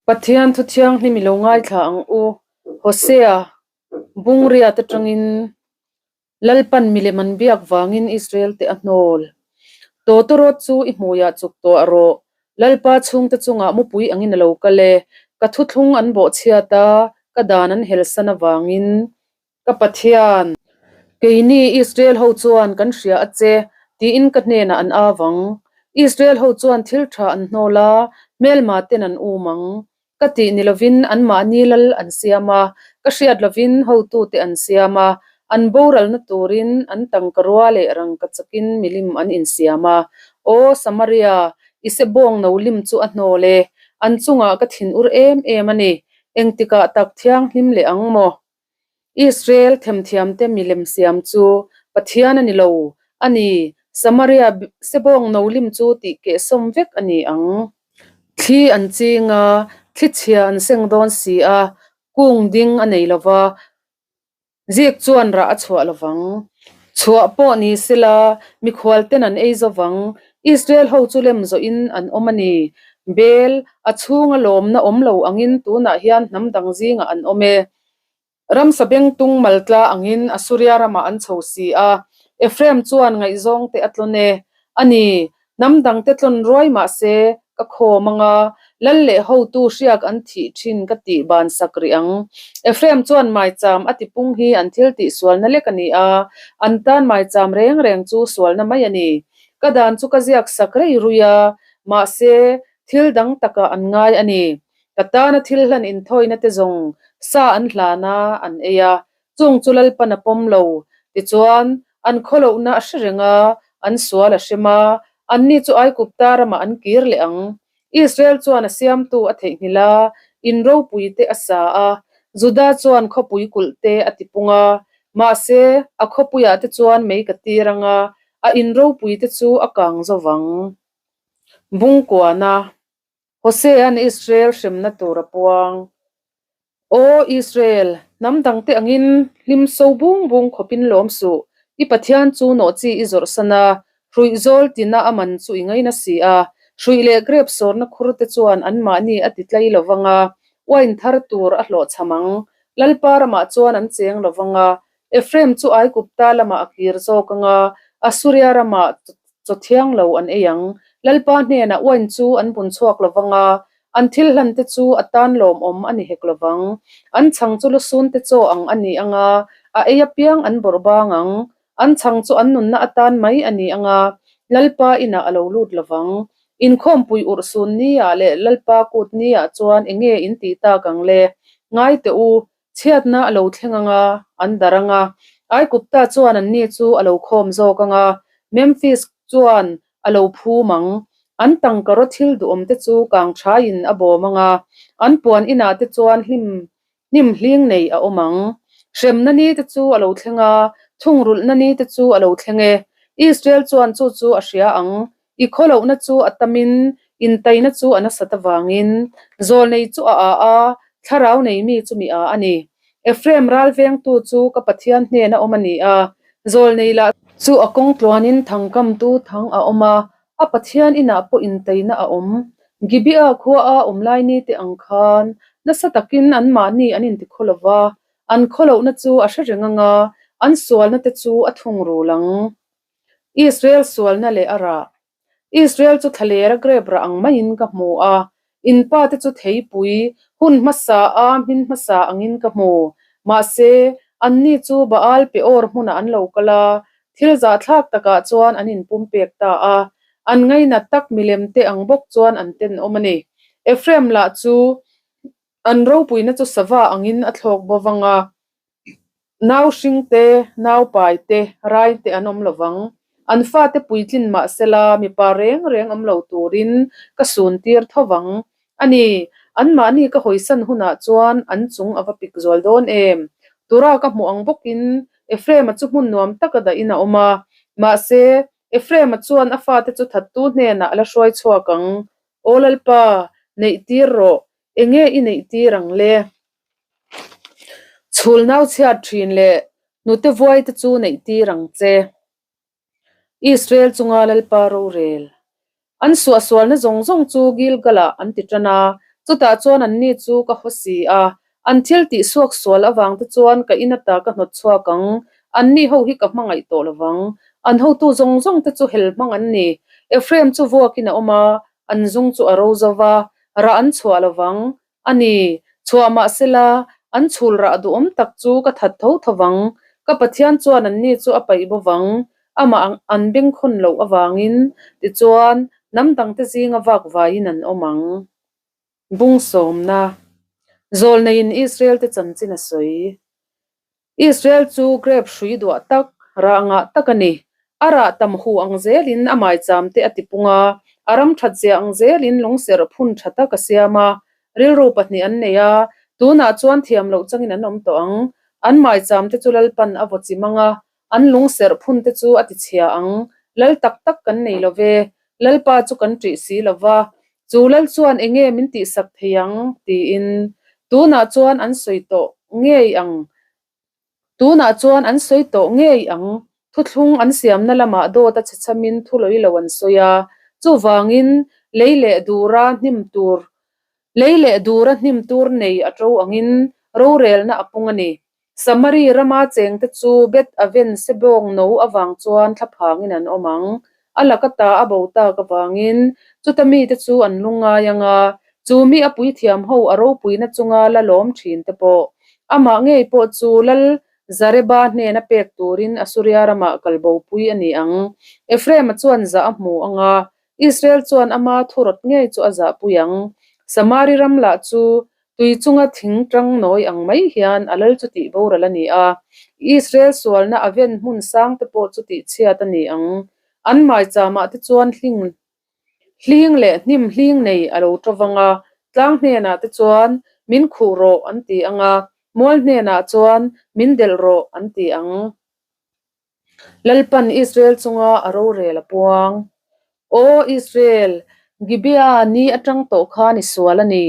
Pathian thu thianghlim i lo ngaithla ang u. Hosea Bungriat atangin Lalpan milem an biak vangin Israel te a hnawl. Tawtawrawt chu i hmuiah chuk tawh rawh. Lalpa chhungte chungah mupui angin a lo kal e. Ka thuthlung an bawhchhiat a, ka dan an helsan avangin Ka Pathian, keini Israel ho chuan kan hria a che, tiin ka hnenah an au ang. Israel ho chuan thil tha an hnawl a, hmelma ten an um ang. Ka tih ni lovin anmahni lal an siam a, ka hriat lovin hotute an siam a, an boralna turin an tangka rua leh rangka chakin milim an insiam a. Aw Samaria, i sebawng no lim chu a hnawl e, an chungah ka thinur em em a ni, engtikah tak thianghlim leh ang maw? Israel themthiamte milem siam chu Pathian a ni lo a ni, Samaria sebawng no lim chu tih kehsawm vek a ni ang. Thli an ching a, thli chhia an seng dawn si a, kung ding a nei lo va, zik chuan rah a chhuah lo vang. Chhuah pawh ni sela, mikhual ten an ei zo vang, Israel ho chu lem zawhin an awm a ni. Bel, a chhunga lawmna awm lo angin tunah hian hnam dang zingah an awm e. Ramsa bengtung maltla angin Asuria ramah an chho si a, Ephraim chuan ngaihzawng te a tlawn e. A ni, hnam dangte tlawn ruai mah se, ka khawm ang a, lal leh hotu hriak an thih thin ka tih ban sak rih ang. Ephraim chuan maicham a tipung hi an thil tih sualna lek a ni a, an tan maicham reng reng chu sualna mai a ni. Ka dan chu ka ziak sak rei rui a, mahse, thil dang takah an ngai a ni. Ka tana thil hlan inthawina te zawng sa an hlan a, an ei a, chung chu Lalpan a pawm lo. Tichuan, an khawlohna a hre reng a, an sual a hrem a, anni chu Aigupta ramah an kir leh ang. Israel chuan a siamtu a theihnghilh a, in ropui te a sa a, Juda chuan khawpui kulh te a tipung a, mahse, a khawpuiah te chuan mei ka tir ang a, a in ropui te chu a kang zo vang. Bungkuana. Hosea'n Israel hremna tur a puang. Aw Israel, hnam dangte angin hlim so bung bung khawpin lawm suh, i Pathian chu nawh chi i zawrh san a, hruih zawl tina a man chu i ngaina si a, hruih leh grep sawrna khur te chuan anmahni a ti tlai lo vang a, uain thar tur a hlawhchham ang. Lalpa ramah chuan an cheng lo vang a, Ephraim chu Aigupta lamah a kir zawk ang a, Asuria ramah chaw thiang lo an ei ang. Lalpa hnenah uain chu an bun chhuak lo vang a, an thil hlan te chu a tan lawmawm a ni hek lo vang. An chhang chu lusun te chaw ang a ni ang a, a ei apiang an bawrh bang ang. An chhang chu an nunna atan mai a ni ang a, Lalpa inah a lo lut lo vang. Inkhawmpui urhsun niah leh Lalpa kut niah chuan enge in tih tak ang le? Ngai teh u, Chhiatna a lo thleng ang a, an dar ang a. Aigupta chuan anni chu a lo khawm zawk ang a, Memphis chuan a lo phum ang. An tangkaraw thil duhawmte chu kang thaiin a bawm ang a, an puan inah te chuan hlim hnim hling nei a awm ang. Hremna ni te chu a lo thleng a, thungrulhna ni te chu a lo thleng e. Israel chuan chu chu a hria ang, I khawlohna chu a tamin, intaina chu a nasat avangin, zawlnei chu a â a, thlarau nei mi chu mi â a ni. Ephraim ral vengtu chu ka Pathian hnena awm a ni a, zawlnei lah chu a kawng tluanin thangkamtu thang a awm a, a Pathian inah pawh intaina a awm. Gibeah khuaa awm lai nite ang khan nasa takin anmahni an intikhaw lo va, an khawlohna chu a hre reng ang a, an sualna te chu a thungrul ang. Israel sualna leh a rah. Israel chu thlalera grep rah ang maiin ka hmu a, in pa te chu theipui, hun hmasa a hmin hmasa angin ka hmu. Mahse, anni chu Baal Peor hmunah an lo kal a, thil zahthlak takah chuan an inpumpek ta a, an ngainat tak milem te ang bawk chuan an tenawm a ni. Ephraim lah chu an ropuina chu sava angin a thlawk bo vang a. Nau hring te, nau pai te, rai te an awm lo vang. An fate puitlin mah sela mipa reng reng awm lo turin ka sun tir tho vang. A ni, anmahni ka hawisan hunah chuan an chung a va pik zual dawn em? Tura ka hmuh ang bawkin Ephraim-a chu hmun nuam taka dahin a awm a. Mahse, Ephraim-a chuan a fate chu thattu hnenah a la hruai chhuak ang. Aw Lalpa, neih tir rawh, enge i neih tir ang le? Chhul nau chhiat thin leh hnute vuai te chu neih tir ang che. Israel chunga Lalpa rorel. An suahsualna zawng zawng chu Gilgal-ah an ti tan a, Chutah chuan anni chu ka haw si a, an thil tih suak sual avang te chuan ka in ata ka hnawt chhuak ang, anni ho hi ka hmangaih tawh lovang. An hotu zawng zawng te chu hel hmang an ni. Ephraim chu vuakin a awm a, an zung chu a ro zo va, rah an chhuah lovang. A ni, chhuah mah sela, an chhul rah duhawm tak chu ka that tho tho vang. Ka Pathian chuan anni chu a paih bo vang, amah an bengkhawn loh avangin, tichuan, hnam dangte zinga vak vaiin an awm ang. Bung sawmna, Zawlneiin Israel-te chanchin a sawi. Israel chu grep hrui duah tak, rah ngah tak a ni. A rah tam hu ang zelin a maicham te a tipung a, a ram that zia ang zelin lungserh phun tha tak a siam a. Rilru pahnih an nei a, tunah chuan thiam loh changin an awm tawh ang. An maicham te chu Lalpan a vaw chim ang a, an lungserh phun te chu a tichhia ang. Lal tak tak kan nei lo ve, Lalpa chu kan ṭih si lo va, chu lal chuan eng nge min tihsak thei ang? tiin tunah chuan an sawi tawh ngei ang. Tunah chuan an sawi tawh ngei ang. Thuthlung an siamna lamah dawt a chhechamin thu lawi lo an sawi a, chuvangin lei leh dura hnim tur lei leh dura hnim tur nei a ṭo angin rorelna a pung a ni. Samari rama chengte chu Beth Aven sebawng no avang chuan thlaphangin an awm ang. A laka ta a bo tak avangin chuta mite chu an lungngai ang a, chu mi a puithiam ho a ropuina chunga la lawm thin te pawh. Amah ngei pawh chu Lal Zareba hnena pek turin Asuria ramah kalbopui a ni ang. Ephraim-a chuan zah a hmu ang a, Israel chuan ama thurawt ngei chu a zahpui ang. Samari ram lah chu Tui chunga thing tang nawi ang mai hian a lal chu tih boral a ni a, Israel sualna a ven hmun sang te pawh chu tih chhiat a ni ang. An maicham-ah te chuan hling hling leh hnim hling nei a lo ṭo vang a, tlang hnenah te chuan min khuh rawh an ti ang a, mual hnenah chuan min delh rawh an ti ang. Lalpan Israel chunga a rorel a puang. Aw Israel, Gibeah ni atang tawh khan i sual a ni.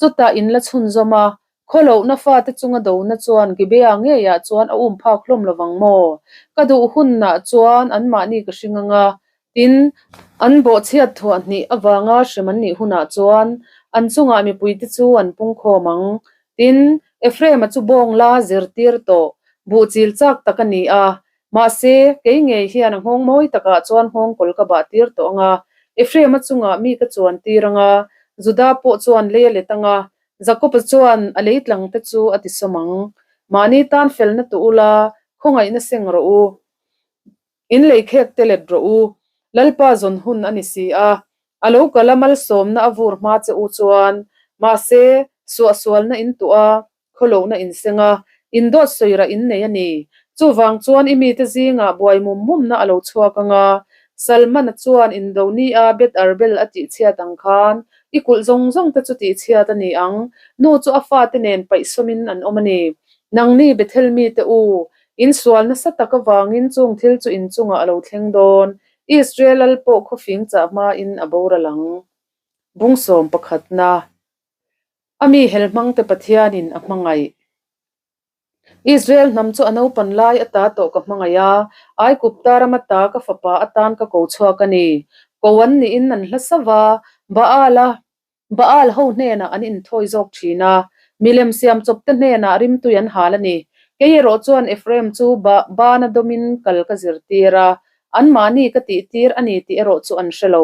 Chutah in la chhunzawm a, khawlohna fate chunga dona chuan Gibeah ngeiah chuan a um phak hlawm lovang maw? Ka duh hunah chuan anmahni ka hring ang a, tin, an bawhchhiat thuah hnih avanga hrem an nih hunah chuan an chungah mipuite chu an pungkhawm ang. Tin, Ephraim-a chu bawng la zirtir tawh, buh chil chak tak a ni a. Mahse, kei ngei hian a nghawng mawi takah chuan nghawng kawl ka bah tir tawh ang a, Ephraim-a chungah mi ka chuan tir ang a, Juda pawh chuan lei a let ang a, Jakob-a chuan a lei tlang te chu a tisawm ang. Mahni tan felna tuh ula, khawngaihna seng rawh u. In lei khek te let rawh u, Lalpa zawn hun a ni si a, a lo kal a malsawmna a vur hma che u chuan, mahse, suahsualna in tuah a, khawlohna in seng a, in dawt sawirah in nei a ni. Chuvang chuan i mite zingah buai mum mumna a lo chhuak ang a, Salmana chuan Indonia Beth Arbel a tihchhiat ang khan i kulh zawng zawng te chu tihchhiat a ni ang, nu chu a fate nen paihsawmin an awm a ni. Nangni Bethel mite u, In sual nasa tak avangin chung thil chu in chungah a lo thleng dawn. Israel lal pawh khawfing chah hmain a boral ang. Bung sawm pakhatna A mi hel hmangte Pathianin a hmangaih. Israel hnam chu a naupan lai ata tawh ka hmangaih a, Aigupta ram ata ka fapa atan ka ko chhuak a ni. Ko an niin an hla sauh va, Baal-a Baal ho hnenah an inthawi zawk thin a, milem siam chawpte hnenah rimtui an hal a ni. Kei erawh chuan Ephraim chu Bana dawmin kal ka zirtir a, anmahni ka tihtir a ni tih erawh chu an hre lo.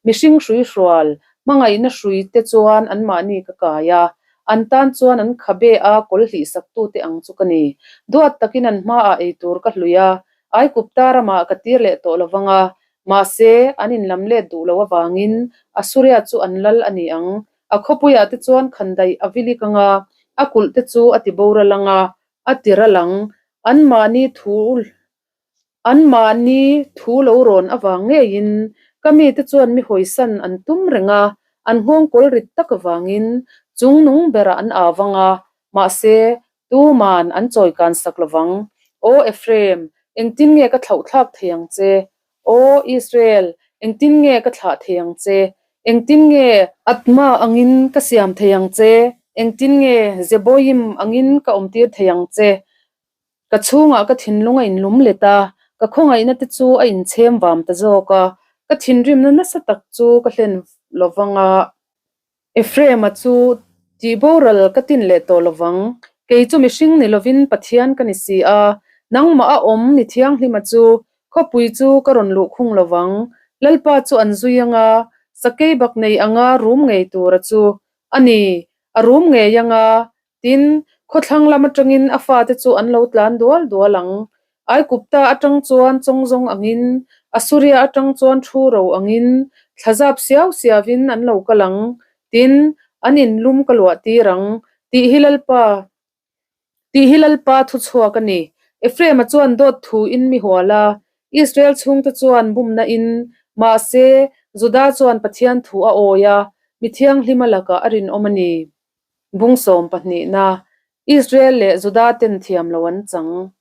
Mihring hrui hrual, hmangaihna hrui te chuan anmahni ka kai a, an tan chuan an khabe a kawl hlihsaktute ang chu ka ni. Duat takin an hmaah eitur ka hlui a, Aigupta ramah ka tir leh tawh lovang a, Mahse, an inlam let duh loh avangin Asuria chu an lal a ni ang. A khawpuiah te chuan khandaih a vilik ang a, a kulh te chu a ti boral ang a, a ti ral ang. Anmahni thu anmahni thu lo rawn avang ngeiin ka mite chuan mi hawisan an tum reng a, an nghawngkawl rit tak avangin chung nung berah an au ang a, mahse, Tuman an chawi kan sak lovang. Aw Ephraim, engtin nge ka thlauh thlak thei ang che? Aw Israel, engtin nge ka thlah thei ang che? Engtin nge Atma angin ka siam thei ang che? Engtin nge Zeboim angin ka awmtir thei ang che? Ka chhungah ka thinlung a inlum let a, ka khawngaihna te chu a inchhem vam ta zawk a, ka thinrimna nasa tak chu ka hlen lovang a. Ephraim-a chu tihboral ka tin leh tawh lo vang, kei chu mihring ni lovin Pathian ka ni si a, nangmah a awm mi thianghlima chu khawpui chu ka rawn luh khung lo vang. Lalpa chu an zui anga, sakei bak nei anga rum ngei tura chu a ni, a rum ngei anga, Tin, khawthlang lam atangin a fate chu an lo tlan dual dual ang. Aikupta atang chuan chawngzawng angin, Asuria atang chuan thu ro angin, thlazap siau siauin an lo kal ang. Tin, an inlum ka luah tir ang, tih hi Lalpa, tih hi Lalpa thuchhuak a ni. Ephraim-a chuan dawt thu in mi hual a, Israel chhungte chuan bumna in, mahse, Juda chuan Pathian thu a awi a, mi thianghlima lakah a rinawm a ni. Bung sawm pahnihna, Israel leh Juda ten thiam lo an chang.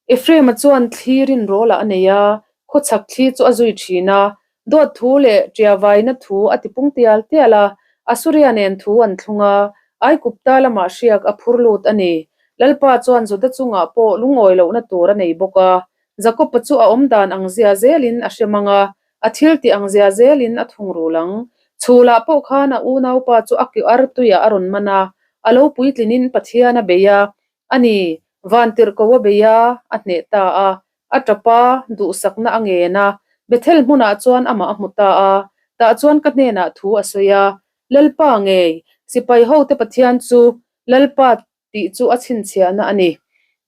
Ephraim-a chuan thli rinrawlah a nei a, khawchhak thli chu a zui thin a, dawt thu leh ṭiavaina thu a ti pung tial tial a, Asuria nen thu an thlung a, Aikupta lamah hriak a phur lut a ni. Lalpa chuan Juda chungah pawh lungawi lohna tur a nei bawk a, Jakob-a chu a awm dan ang zia zelin a hre mang a, A thil tih ang zia zelin a thungrul ang. Chhulah pawh khan a unaupa chu a kiu ar tuiah a rawn man a, a lo puitlinin Pathian a bei a, a ni, vantirhko a bei a, a hneh ta a, a tap a, duhsakna a ngen a, Bethel hmunah chuan amah a hmu ta a, tah chuan ka hnenah thu a sawi a, Lalpa ngei, sipai hote Pathian chu Lalpa tih chu a chhinchhiahna a ni.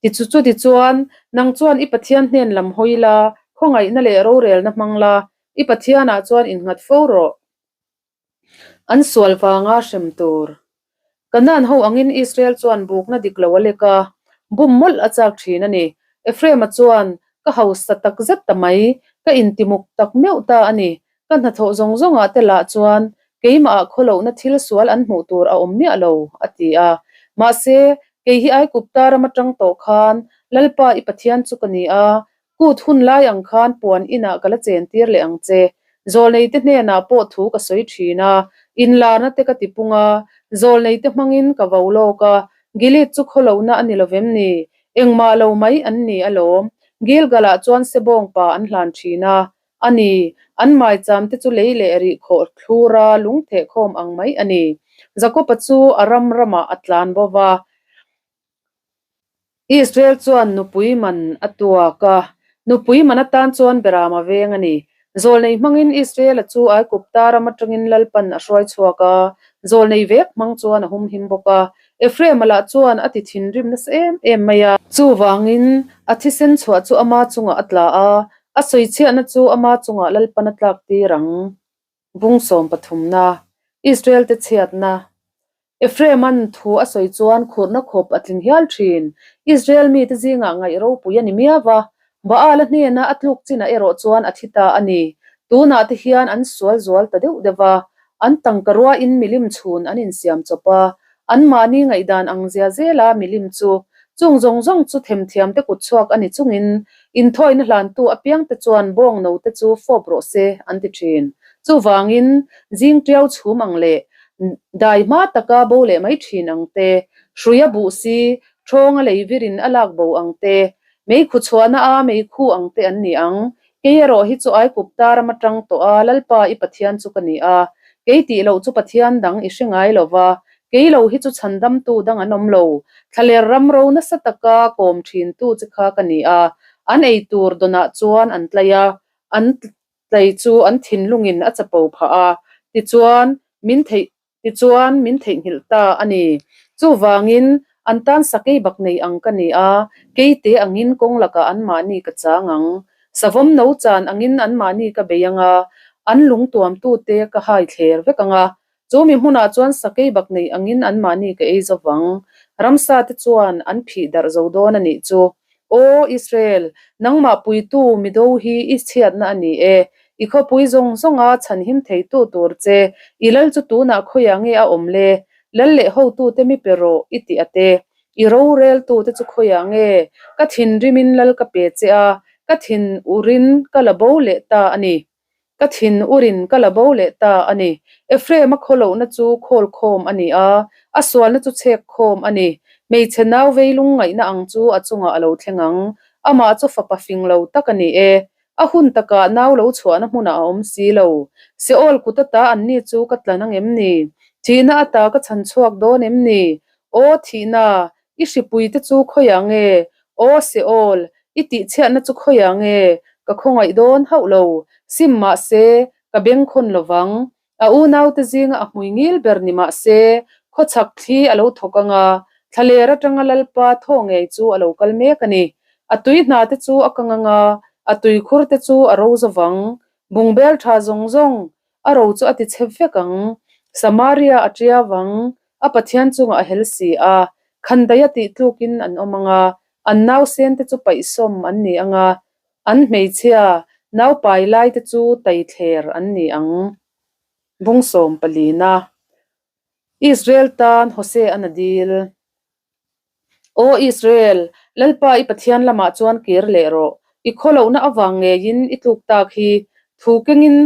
Tichu chutichuan, nang chuan i Pathian hnen lam hawi la, khawngaihna leh rorelna hmang la, i Pathianah chuan innghat fo rawh. An sual vanga hrem tur. Kanaan ho angin Israel chuan bukna dik lo a lek a, bum mawlh a chak thin a ni. Ephraim-a chuan, Ka hausa tak zet ta mai, ka intimuk tak meuh ta a ni. Ka hnathawh zawng zawngah te lah chuan keimahah khawlohna thil sual an hmuh tur a awm miah lo, a ti a. Mahse, kei hi Aikupta ram atang tawh khan Lalpa i Pathian chu ka ni a, kut hun lai ang khan puan inah ka la chen tir leh ang che. Zawlneite hnenah pawh thu ka sawi thin a, inlarna te ka ti pung a, zawlneite hmangin ka vo lawk a, Gilead chu khawlohna a ni lovem ni? Engmah lo mai an ni alawm. Gilgal-ah chuan Sebawng pa an hlan thin a, A ni, an maicham te chu lei leh rih khawh thlura lung theh khawm ang mai a ni. Jakob-a chu a ram ramah a tlan bo va. Israel chuan nupui man a tuak a, nupui man atan chuan Beram a veng a ni. Zawlnei hmangin Israel-a chu Aikupta ram atangin Lalpan a hruai chhuak a, zawlnei vek hmang chuan a humhim bawk a. Ephraim-a lah chuan a ti thinrim nasa em em mai a. Chuvangin a thisen chhuah chu ama chungah a tla a, A sawichhiahna chu ama chungah Lalpan a tlak tir ang. Bung sawm pathumna, Israel te chhiatna. Ephraim-a'n thu a sawi chuan khurhna khawp a tling hial thin. Israel mite zingah ngaih ropui a ni miau va, Baal-a hnena a tluk chinah erawh chuan a thi ta a ni. Tunah te hian an sual zual ta deuh deuh va, an tangka ruain milim chhun an insiam chawp a, anmahni ngaihdan ang zia zela milim chu chung zawng zawng chu themthiamte kutchhuak a ni chungin Inthawina hlantu apiangte chuan bawng note chu fawp rawh se an ti thin. Chuvangin, zing tiau chhum ang leh dai hma taka bo leh mai thin ang te, hruia buh si, thawnga lei virin a lak bo ang te, meikhu chhuahna a meikhu ang te an ni ang. Kei erawh hi chu Aikupta ram atang tawh a Lalpa i Pathian chu ka ni a, kei tih loh chu Pathian dang i hre ngai lo va, Kei lo hi chu chhandamtu dang an awm lo, thlaler ram ro nasa taka kawm thintu che kha ka ni a, an ei tur dawnah chuan an tlai a, an tlai chu an thinlungin a chapo phah a, tichuan min theih tichuan min theihnghilh ta a ni. Chuvangin an tan sakei bak nei ang ka ni a, keite angin kawng lakah anmahni ka chang ang. Savawm no chan angin anmahni ka bei ang a, an lungtuamtute ka hai thler vek ang a, Chu mi hmunah chuan sakei bak nei angin anmahni ka ei zo vang. Ramsa te chuan an phih darh zo dawn a nih chu. Aw Israel, nangmah puitu mido hi i chhiatna a ni e. I khawpui zawng zawnga chhanhim theitu tur che, i lal chu tunah khawiah nge a awm le? Lal leh hotute mi pe rawh i ti a te. I roreltute chu khawiah nge? Ka thinrimin lal ka pe che a, ka thin urin ka la bo leh ta a ni. Ka thin urin ka la bo leh ta a ni. Ephraim-a khawlohna chu khawl khawm a ni a, a sualna chu chhek khawm a ni. Hmeichhe nau vei lungngaihna ang chu a chungah a lo thleng ang. Amah chu fapa fing lo tak a ni e. A hun takah nau lo chhuahna hmunah a awm si lo. Seol kut ata anni chu ka tlan ang em ni? Thihna ata ka chhan chhuak dawn em ni? Aw thihna, i hripui te chu khawiah nge? Aw Seol, i tihchhiatna chu khawiah nge? Ka khawngaih dawn hauh lo. Sim mah se, ka bengkhawn lo vang. A unaute zinga a hmui ngil ber ni mah se, khawchhak thli a lo thawk ang a, thlaler atanga Lalpa thaw ngei chu a lo kal mek a ni. A tui hna te chu a kang ang a, a tuikhur te chu a ro zo vang. Bungbel tha zawng zawng a ro chu a ti chhe vek ang. Samaria a tia vang, a Pathian chungah a hel si a, khandaih a tih tlukin an awm ang a, an nausen te chu paihsawm an ni ang a, An hmeichhia naupai lai te chu taithler an ni ang. Bung sawm palina Israel tan Hosea-an a dil. Aw Israel, Lalpa i Pathian lamah chuan kir leh rawh. I khawlohna avang ngeiin i tluk tak hi thu kengin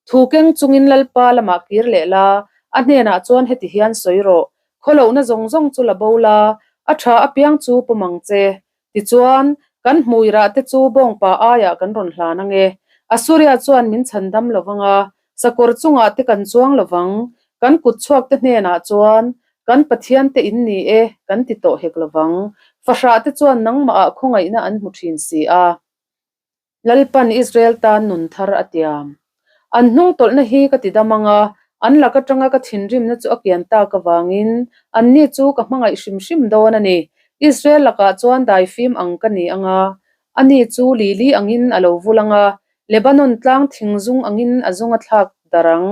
Thu keng chungin Lalpa lamah kir leh la, a hnenah chuan heti hian sawi rawh, Khawlohna zawng zawng chu la bo la, a tha apiang chu pawm ang che. Tichuan, kan hmui rah te chu bawngpa aiah kan rawn hlan ang e. Asuria chuan min chhan dam lo vang a, sakawr chungah te kan chuang lo vang, kan kut chhuak te hnenah chuan, Kan Pathian te in ni e, kan ti tawh hek lo vang. Fahrah te chuan nangmahah khawngaihna an hmu thin si a. Lalpan Israel tan nun thar a tiam. An hnung tawlhna hi ka ti dam ang a, an lak atanga ka thinrimna chu a kian tak avangin anni chu ka hmangaih hrim hrim dawn a ni. Israel lakah chuan daifim ang ka ni ang a, ani chu lili angin a lo vul ang a, Lebanon tlang thingzung angin a zung a thlak darh ang.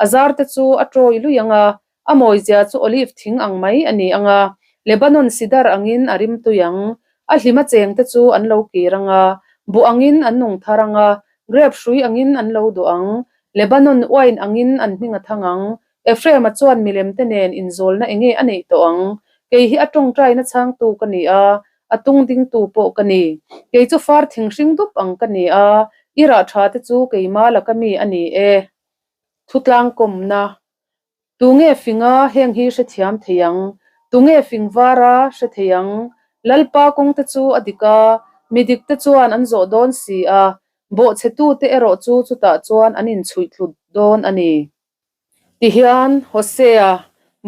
A zarte chu a tawi lui ang a, A mawizia chu olive thing ang mai a ni ang a, Lebanon sidar angin a rim tui ang. A hlima chengte chu an lo kir ang a, buh angin an nung thar ang a, grape hrui angin an lo duh ang. Lebanon uain angin an hming a thang ang. Ephraim-a chuan milemte nen inzawlna enge a neih tawh ang? Kei hi a tawngtaina chhangtu ka ni a, a tung dingtu pawh ka ni. Kei chu far thing hring dup ang ka ni a, i rah tha te chu keima laka mi a ni e. Thutlang kawmna Tunge finga heng hi hrethiam thei ang? Tunge fing vara hre thei ang? Lalpa kawngte chu a dik a, mi dikte chuan an zawh dawn si a, bawhchhetute erawh chu chutah chuan an inchhuih tlut dawn a ni. Tihian Hosea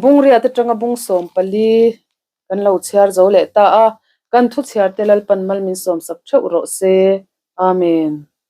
bungriat atanga bung 14 kan lo chhiar zo leh ta a, kan thu chhiarte Lalpan mal min sawmsak theuh rawh se. Amen.